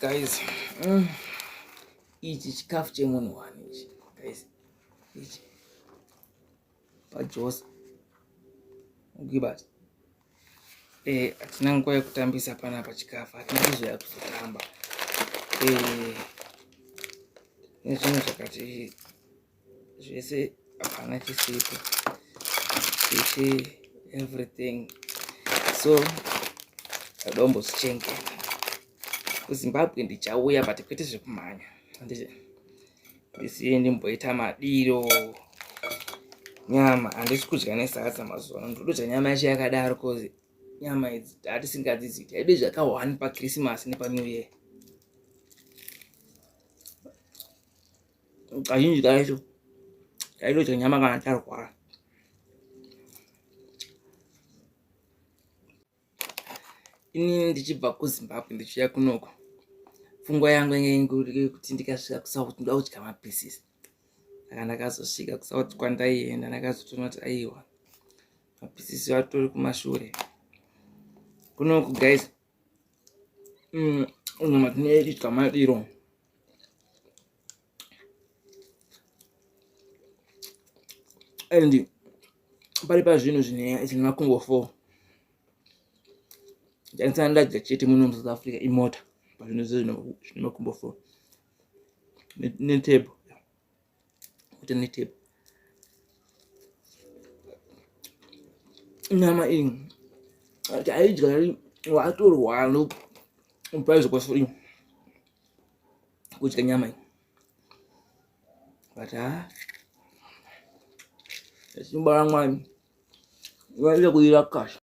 Guys, ichi chikafu chemunhu wani ichi guys, ichi pajosa ukibata. Hatina nguva yekutambisa panapa chikafu, hatina kuzoya kuzotamba nezvinhu zvakati zvese, hapana chisipo, zvese everything. So adombozvichengeta. KuZimbabwe ndichauya, but kwete zvekumhanya. Ndisiye ndimboita madiro. Nyama handisi kudya nesadza mazuva ano, ndodya nyama yacho yakadaro, 'cause nyama idzi hatisingadzidziti. Taide zvakawani paChristmas nepaNew Year. Kazhinji kacho taitodya nyama kana tarwara. Inini ndichibva kuZimbabwe ndichiuya kunoko, pfungwa yangu yange ingori yekuti ndikasvika kuSouth ndoda kudya mapieces. Saka ndakazosvika kuSouth kwandaienda, ndakazotoona kuti aiwa, mapieces atori kumashure. Kunoku guys, nyama tinoidya madiro. And pari pazvinhu zvine makumbo 4 chandisana ndadya chete muno muSouth Africa imota. Pazvinhu zvine makumbo 4 netable, kuti netable. Nyama iyi taidya watorwara paizokosori kudya nyama iyi, but ha, simba raMwari vaida kuira kasha.